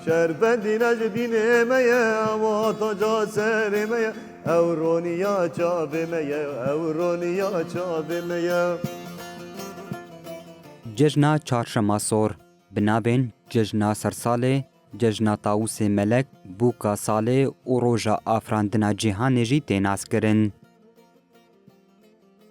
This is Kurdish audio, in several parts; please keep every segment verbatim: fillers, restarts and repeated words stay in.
Şerfendî ne ji dînê me ye, ew ataca serê me ye, ew roniya çavê me ye, ew roniya çavê me ye. Cejna Çarşema Sor, bi navên Cejna Sersalê, Cejna Tawusê Melek, Bûka Salê û Roja Afirandina Cîhanê jî tê naskirin.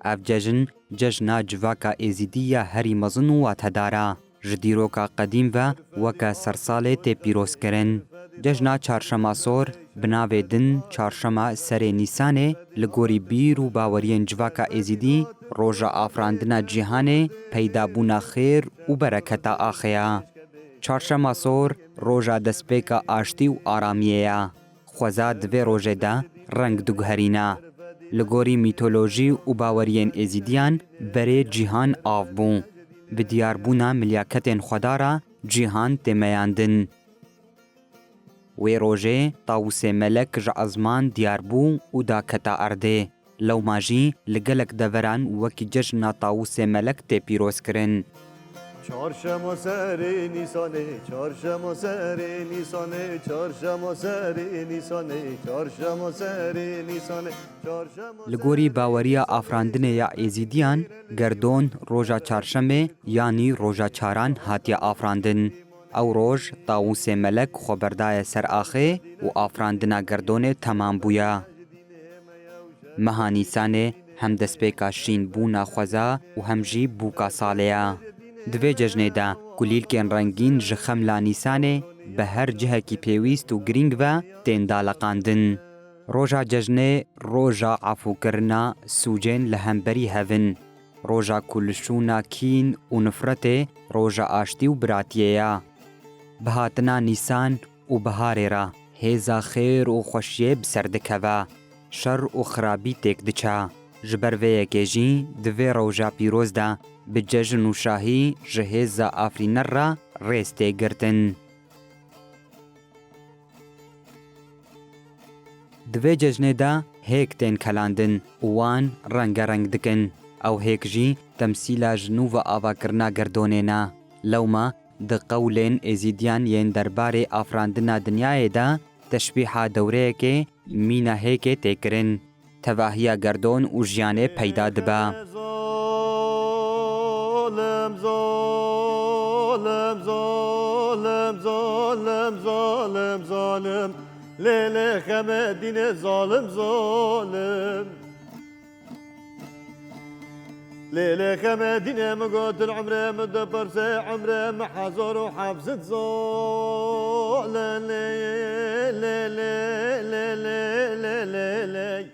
Ev cejn, cejna civaka Êzîdî ya herî mezin û watedar e. Ji dîroka qedîm ve weke sersalê tê pîrozkirin. Cejna Çarşema Sor, bi navê din Çarşema serê Nîsanê, li gorî bîr û baweriyên civaka Êzîdî, roja afirandina cîhanê, peydabûna xêr û bereketa axê ye. Çarşema Sor, roja destpêka aştî û aramiyê ye. Xweza di vê rojê de reng diguherîne. Li gorî mîtolojî û baweriyên Êzîdiyan berê cîhan av bû. Bi diyarbûna milyaketên xwedara cîhan tê meyandin. Wê rojê Tawusê Melek ji ezman diyar bû û daketa erdê. Lewma jî li gelek deveran wekî cejna Tawusê Melek tê pîrozkirin. Çarşema serê Nîsanê, çarşema serê Nîsanê, çarşema serê Nîsanê, çarşema serê Nîsanê, çarşema Li gorî baweriya afirandinê ya Êzîdiyan, gerdon roja çarşemê yanî roja çaran hatiye afirandin. Ew roj Tawusê Melek xwe berdaye ser axê û afirandina gerdonê temam bûye. Meha Nîsanê hem destpêka şînbûna xweza û hem jî bûka salê ye. Di vê cejnê de kulîlkên rengîn ji xemla Nîsanê bi her cihekî pêwîst û girîng ve tên daleqandin. Roja cejnê roja efûkirina sûcên li hemberî hev in. Roja ku li şûna kîn û nifretê roja aştî û biratiyê ye. Bi hatina Nîsan û biharê re hêza xêr û xweşiyê bi ser dikeve. Şer û xirabî têk diçe. Ji ber vê yekê jî di vê rewja pîroz de bi cejn û şahî ji hêza afirîner re rêz tê girtin. Di vê cejnê de hêk tên kelandin û wan rengereng dikin. Ew hêk jî temsîla ji nû ve avakirina gerdonê ne. Lewma di qewlên Êzîdiyan yên derbarê afirandina dinyayê de teşbîha dewreyekê mîna hêkê tê kirin. Tevahiya gerdon û jiyanê peyda dibe. Zalim, zalim, zalim, zalim, zalim, zalim. Lê, lê, xemedîne zalim, zalim. Lê, lê, xemedîne min gotin, umre min dipirse, umre min hezar û heft sed zalim. Lê, lê, lê, lê, lê, lê, lê, lê, lê.